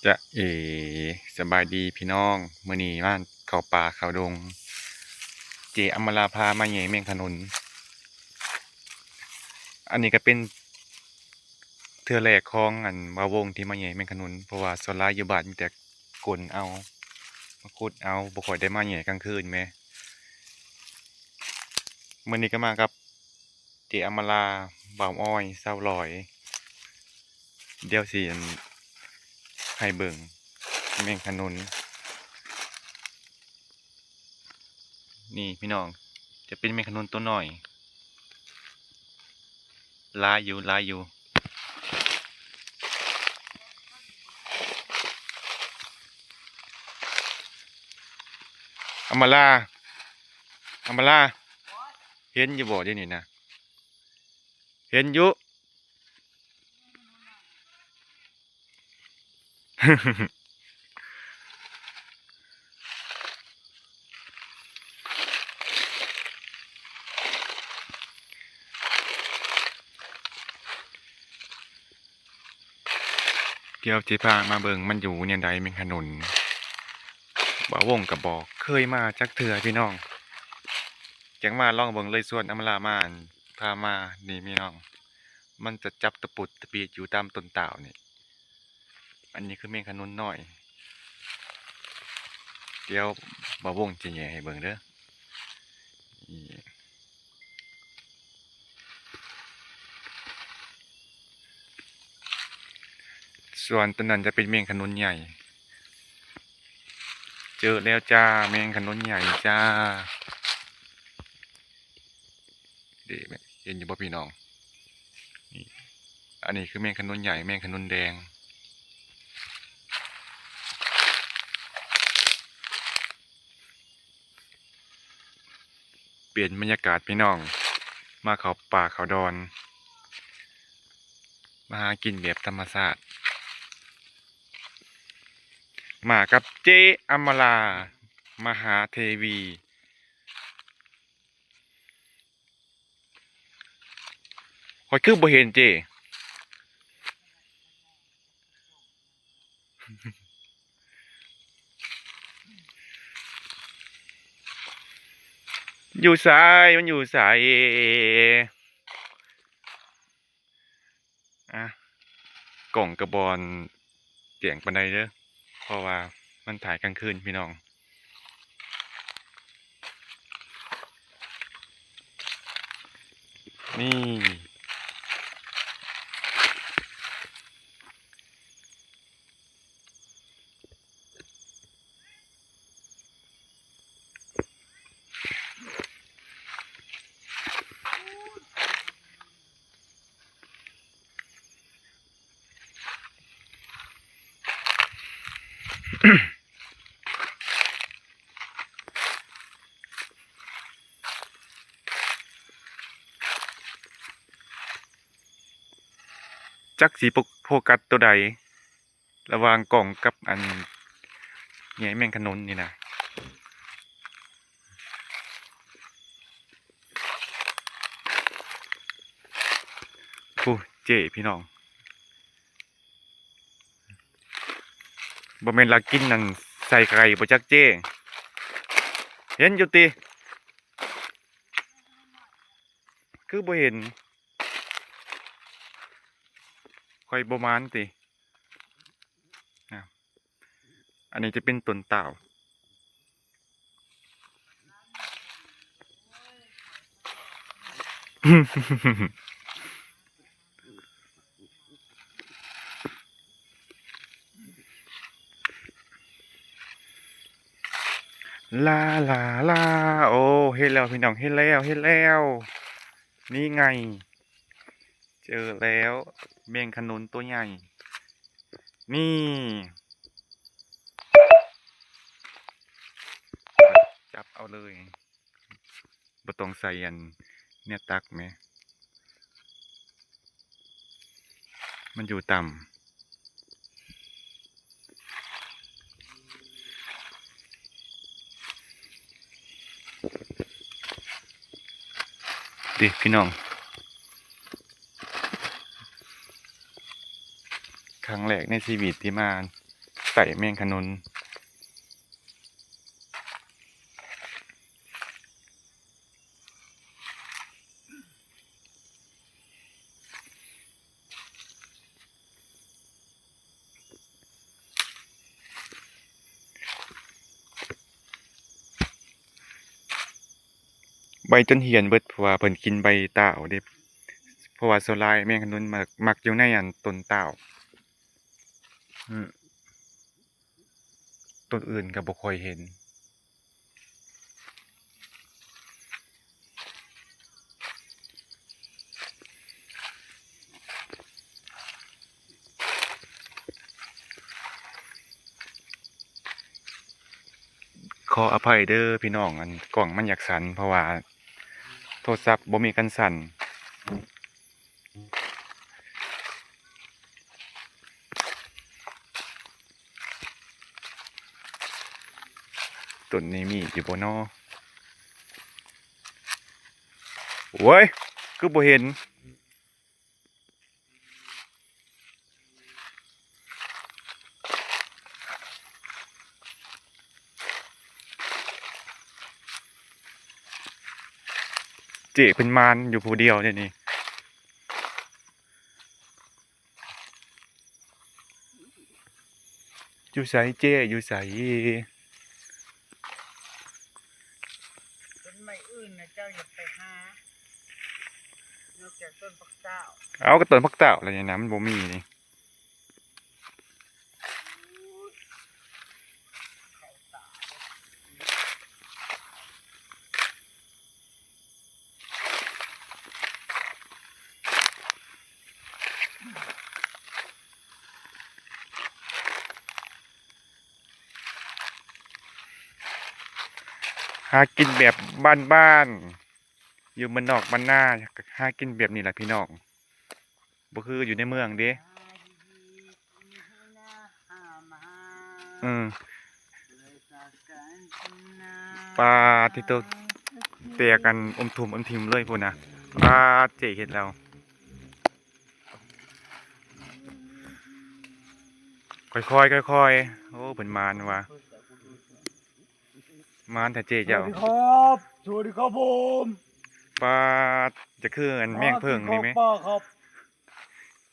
ຈະເອ ສະບາຍດີພີ່ນ້ອງ ມື້ນີ້ມາເຂົ້າປ່າເຂົ້າດົງ ເຈອຳມາລາພາມາແຫຍ່ແມງຂະໜຸນ. ອັນນີ້ກໍເປັນເທື່ອແລກຂອງອັນບ່າວວົງທີ່ມາແຫຍ່ແມງຂະໜຸນ ເພາະວ່າສ່ວນຫຼາຍຢູ່ບ້ານມີແຕ່ກົນເອົາ ມາຂຸດເອົາ ບໍ່ຄ່ອຍໄດ້ມາແຫຍ່ກາງຄືນແມ. ມື້ນີ້ກໍມາກັບເຈອຳມາລາ ບ່າວອ້ອຍ ສາວຫຼອຍ ດຽວຊິ ອັນ ໃຫ້ເບິ່ງແມງຂະໜຸນ ນີ້ພີ່ນ້ອງ ຈະເປັນແມງຂະໜຸນໂຕນ້ອຍ ຫຼາຍຢູ່ ຫຼາຍຢູ່. ອຳມາລາ ອຳມາລາ ເຫັນຢູ່ບໍ່ດຽວນີ້ນະ? ເຫັນຢູ່. ດຽວຊິພາມາເບິ່ງມັນຢູ່ແນວໃດ ແມງຂະໜຸນ. ບ່າວວົງກໍບໍ່ເຄີຍມາຈັກເທື່ອພີ່ນ້ອງ ຈັ່ງມາລອງເບິ່ງເລີຍ ຊວນອຳມາລາມາ ພາມາ ນີ້ພີ່ນ້ອງ ມັນຈະຈັບຕະປຸດຕະປີດຢູ່ຕາມຕົ້ນຕາວນີ້. ອັນນີ້ຄືແມງຂະໜຸນນ້ອຍ ດຽວບ່າວວົງຈະແຫຍ່ໃຫ້ເບິ່ງເດີ. ນີ້ ສ່ວນຕົວນັ້ນຈະເປັນແມງຂະໜຸນໃຫຍ່. ເຈີແລ້ວຈ້າ ແມງຂະໜຸນໃຫຍ່ຈ້າ. ເດ້ ເຫັນຢູ່ບໍ່ພີ່ນ້ອງ? ນີ້ ອັນນີ້ຄືແມງຂະໜຸນໃຫຍ່ ແມງຂະໜຸນແດງ. ປ່ຽນບັນຍາກາດພີ່ນ້ອງ ມາເຂົ້າປ່າເຂົ້າດອນ ມາຫາກິນແບບທຳມະຊາດ ມາກັບເຈອຳມາລາ ມະຫາເທວີ. ຂ້ອຍຄືບໍ່ເຫັນເຈ ຢູ່ໃສ? ມັນຢູ່ໃສ? ອ່ະ ກ້ອງກະບໍ່ແຈ້ງປານໃດເດີ ເພາະວ່າມັນຖ່າຍກາງຄືນພີ່ນ້ອງ. ນີ້ ຈັກຊິໂຟ ໂຟກັສໂຕໃດ ລະຫວ່າງກ້ອງກັບອັນແຫຍ່ແມງຂະໜຸນນີ້ນະ. ໂອ້ ເຈ້ ພີ່ນ້ອງ ບໍ່ແມ່ນລັກກິນອັນໄສ້ໄກ່ບໍ່ຈັກເຈ້? ເຫັນຢູ່ຕິ? ຄືບໍ່ເຫັນ? ຂ້ອຍບໍ່ມານຕິ? ອ້າວ ອັນນີ້ຈະເປັນຕົ້ນຕ່າວ. ລາ ລາ ລາ ໂອ້ ເຫັນແລ້ວພີ່ນ້ອງ ເຫັນແລ້ວ ເຫັນແລ້ວ ນີ້ໄງ ເຈີແລ້ວ ແມງຂະໜຸນຕົວໃຫຍ່ ນີ້ ຈັບເອົາເລີຍ ບໍ່ຕ້ອງໃສ່ອັນແນວຕັກແໝ ມັນຢູ່ຕ່ຳ. ເດ້ພີ່ນ້ອງ ຄັ້ງແລກໃນຊີວິດທີ່ມາ ໄຕ້ແມງຂະໜຸນ. ໃບຈົນຫ້ຽນເບິດ ເພາະວ່າເພິ່ນກິນໃບຕ່າວເດ້ ເພາະວ່າສ່ວນຫຼາຍແມງຂະໜຸນມັກ ມັກຢູ່ໃນອັນຕົ້ນຕ່າວ. ອືມ ຕົ້ນອື່ນກໍບໍ່ຄ່ອຍເຫັນ. ຂໍອະໄພເດີພີ່ນ້ອງ ອັນກ້ອງມັນຢາກສັ່ນ ເພາະວ່າໂທລະສັບບໍ່ມີກັນສັ່ນ. ຕົ້ນນີ້ມີອີກຢູ່ບໍ່ນໍ? ໂອ້ຍ ຄືບໍ່ເຫັນ. ເຈ້ເພິ່ນມານຢູ່ຜູ້ດຽວເດນີ້. ຢູ່ໃສເຈ້ ຢູ່ໃສ? ຕົ້ນໄມ້ອື່ນນະເຈົ້າຢ່າໄປຫາ ນອກຈາກຕົ້ນຜັກເຕົ້າ. ເອົາ ກໍຕົ້ນຜັກເຕົ້າລະນີ້ນະ ມັນບໍ່ມີນີ້. ຫາກິນແບບບ້ານໆ ຢູ່ບ້ານນອກບ້ານນາ ຫາກິນແບບນີ້ລະພີ່ນ້ອງ. ບໍ່ຄືຢູ່ໃນເມືອງເດ້. ເອີ ປາດ ທີ່ໂຕ ແຕກອັນອົມທຸ່ມອົມຖິ້ມເລີຍພຸ້ນນະ. ປາດ ເຈ້ເຮັດແລ້ວ ຄ່ອຍໆ ຄ່ອຍໆ. ໂອ້ ເພິ່ນມານວ່າ ມານແທ້ເຈ້ເຈົ້າ. ສະຫວັດດີຄັບ ສະຫວັດດີຄັບຜົມ. ປາດ ຈະຄືອັນແມງເຜິ້ງນີ້ແມ. ມາກິນຂອງປ່າຄັບ.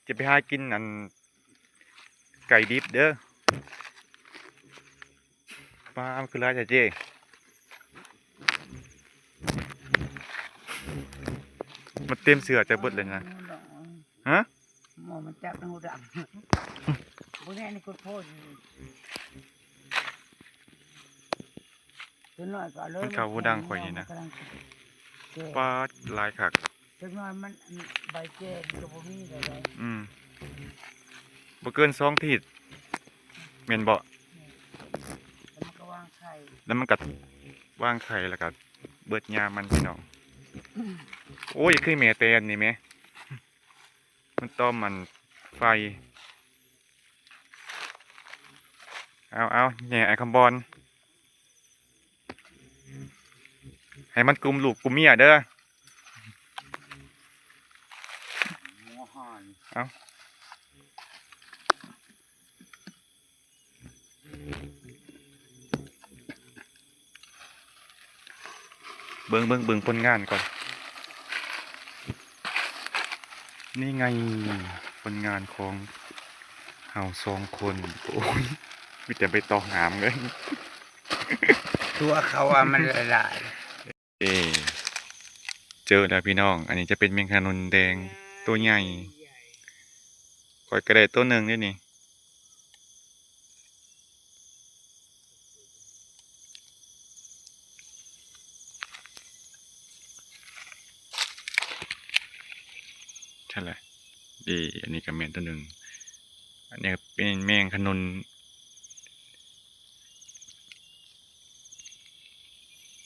ຈະໄປຫາກິນອັນໄກ່ດິບເດີ. ປາດ ມັນຄືຫຼາຍແທ້ເຈ້. ມັນເຕັມເສື້ອເຈົ້າເບິດເລີຍນະ. ຮະ? ໝໍມາຈັບໃນຫູດັງ ບໍ່ແນ່ໃນກົດໂພດ. ຕົວນ້ອຍກໍເອົາເລີຍ ມັນເຂົ້າຫູດັງຂ້ອຍນີ້ນະ. ປາດ ຫຼາຍຄັກ. ຈັກໜ້ອຍມັນ ອັນ ໃບແຈມັນກໍບໍ່ມີແລ້ວເດ້. ອືມ ບໍ່ເກີນສອງທິດແມ່ນບໍ່? ແລ້ວມັນກໍວາງໄຂ່ ແລ້ວມັນກໍວາງໄຂ່ ແລ້ວກໍເບິດຍາມມັນ ພີ່ນ້ອງ. ໂອ້ຍ ຄືແມ່ແຕນນີ້ແມ. ມັນຕ້ອມອັນໄຟ. ເອົາ ເອົາ ແຍ່ໄອ້ຄຳບອນ ໃຫ້ມັນກຸມລູກກຸມເມຍເດີ. ເອົາ. ເບິ່ງ ເບິ່ງ ເບິ່ງຜົນງານກ່ອນ. ນີ້ໄງ ຜົນງານຂອງເຮົາສອງຄົນ. ໂອ້ຍ ມີແຕ່ໃບຕອງຫາມເລີຍ. ຕົວເຂົາວ່າມັນຫຼາຍໆ. ເອີ ເຈີແລ້ວພີ່ນ້ອງ. ອັນນີ້ຈະເປັນແມງຂະໜຸນແດງ ໂຕໃຫຍ່. ຂ້ອຍກໍໄດ້ໂຕໜຶ່ງເດ້ນີ້. ໃຊ່ແຫຼະ. ເອີ ອັນນີ້ກໍແມ່ນໂຕໜຶ່ງ. ອັນນີ້ກໍເປັນແມງຂະໜຸນ.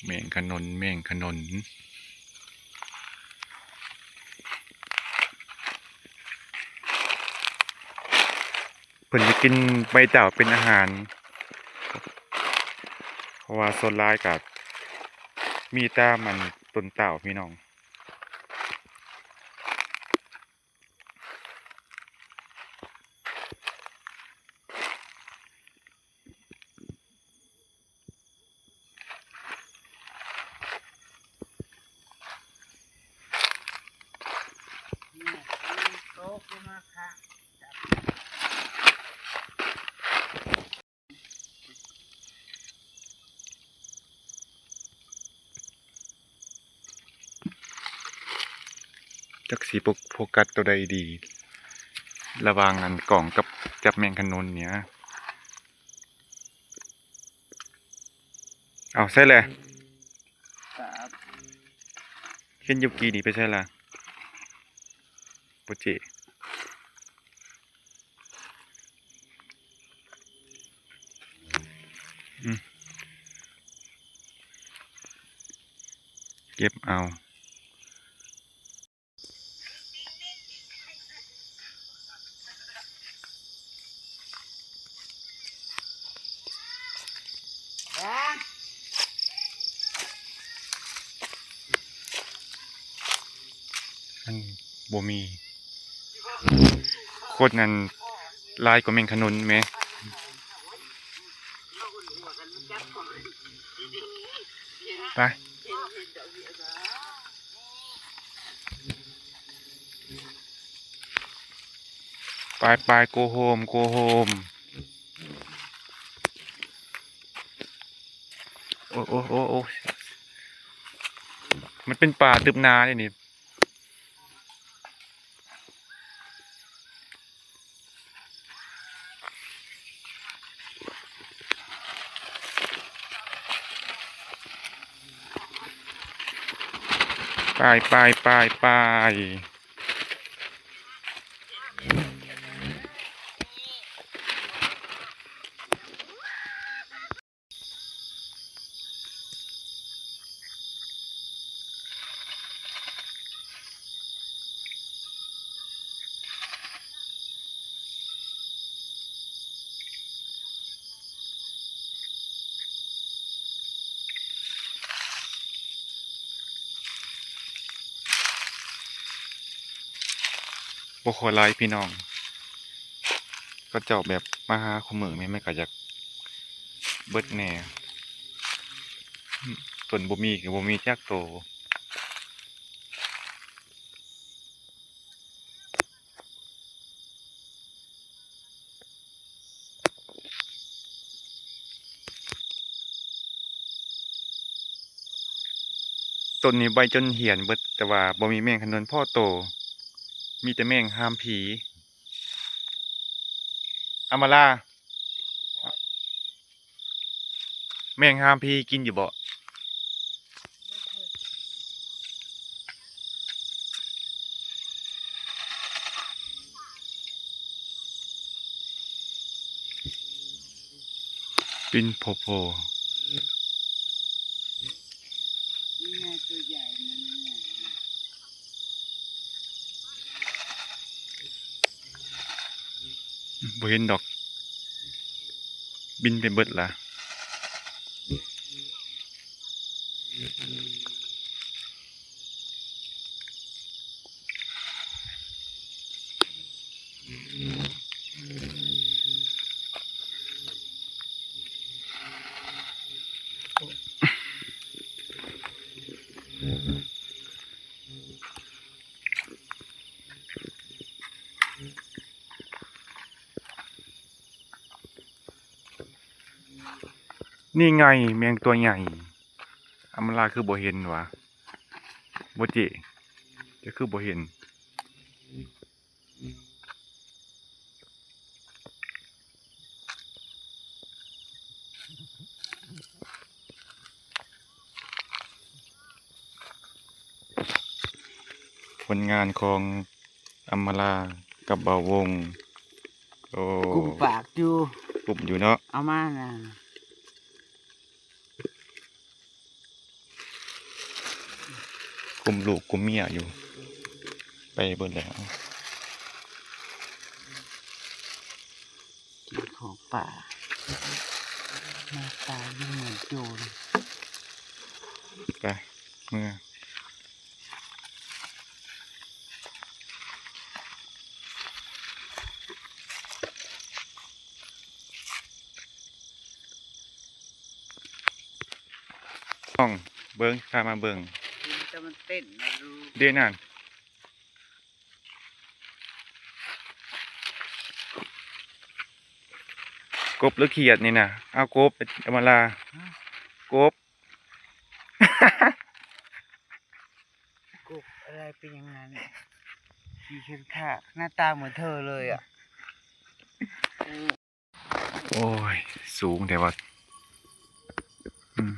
ແມງຂະໜຸນ ແມງຂະໜຸນ. ເພິ່ນຈະກິນໃບເຕົ້າເປັນອາຫານ ເພາະວ່າສ່ວນຫຼາຍກໍມີຕາມອັນຕົ້ນເຕົ້າ ພີ່ນ້ອງ. ຈັກຊິໂຟ ໂຟກັສໂຕໃດດີ ລະຫວ່າງອັນກ້ອງກັບຈັບແມງຂະໜູນນີ້. ເອົາ ໃສ່ແຫຼະ ເຫັນຢູ່ກີ້ນີ້ໄປໃສ່ລະ ໂປເຈ. ອືມ ເກັບເອົາ. ມັນບໍ່ມີ ຄົນນັ້ນຫຼາຍກວ່າແມງຂະໜູນແມ. ໄປ ໄປໆ ໂກໂຮມ ໂກໂຮມ. ໂອ້ ໂອ້ ໂອ້ ໂອ້ ມັນເປັນປ່າຕຶບໜາເດ້ນີ້. ໄປ ໄປ ໄປ ໄປ. ບໍ່ຄ່ອຍຫຼາຍພີ່ນ້ອງ ເຂົາເຈົ້າແບບມາຫາຄູ່ມື້ແມ່ນ ມັນກະຢາກເບິດແດ່. ຕົ້ນບໍ່ມີກະບໍ່ມີຈັກໂຕ. ຕົ້ນນີ້ໃບຈົນຫ້ຽນເບິດ ແຕ່ວ່າບໍ່ມີແມງຂະໜູນພໍໂຕ ມີແຕ່ແມງຫາມຜີ. ອຳມາລາ ແມງຫາມຜີກິນຢູ່ບໍ່? ປິ່ນໂພໂພ ນີ້ນະ ຕົວໃຫຍ່ ມັນໃຫຍ່ນະ. ບໍ່ເຫັນດອກ ບິນໄປເບິດລະ. ນີ້ໄງ ແມງຕົວໃຫຍ່ ອຳມາລາຄືບໍ່ເຫັນຫວາ? ບໍ່ເຈ້ ເຈົ້າຄືບໍ່ເຫັນ? ຜົນງານຂອງອຳມາລາກັບບ່າວວົງ. ໂອ້ ກຸມປາກຢູ່ ກຸມຢູ່ເນາະ ເອົາມານະ. ກຸມລູກກຸມເມຍຢູ່ ໄປເບິດແລ້ວ. ກິນຂອງປ່າ ໜ້າຕາຍັງເໝືອນໂຈນ. ໄປ ເມືອ. ນ້ອງເບິ່ງ ພາມາເບິ່ງ ເຫັນແຕ່ມັນເຕັ້ນນະລູກ ເດ້ນັ້ນ. ກົບຫຼືຂຽດນີ້ນະ? ເອົາ ກົບ ອຳມາລາ ກົບ ກົບອະໄລເປັນຫຍັງນັ້ນ? ຂີ້ເຂັນຂາດ ໜ້າຕາເໝືອນເທີເລີຍອະ. ໂອ້ຍ ສູງແທ້ວ່າ ອືມ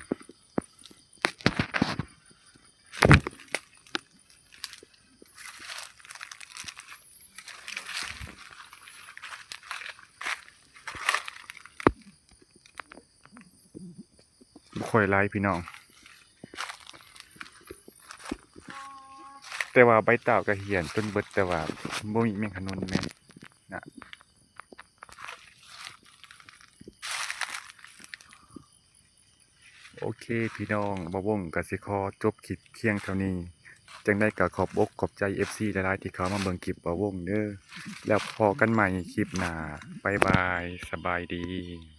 ບໍ່ຄ່ອຍຫຼາຍພີ່ນ້ອງ ແຕ່ວ່າໃບຕາວກະເຫ່ຍຈົນເບິດ ແຕ່ວ່າບໍ່ມີແມງຂະໜຸນແມ່ນນະ. ໂອເຄພີ່ນ້ອງ ບ່າວວົງກະຊິຂໍຈົບຄລິບພຽງເທົ່ານີ້. ຈັ່ງໃດກະຂອບອົກຂອບໃຈເອັຟຊີຫຼາຍໆ ທີ່ເຂົ້າມາເບິ່ງຄລິບບ່າວວົງເດີ. ແລ້ວພໍ້ກັນໃໝ່ຄລິບໜ້າ. ບາຍບາຍ ສະບາຍດີ.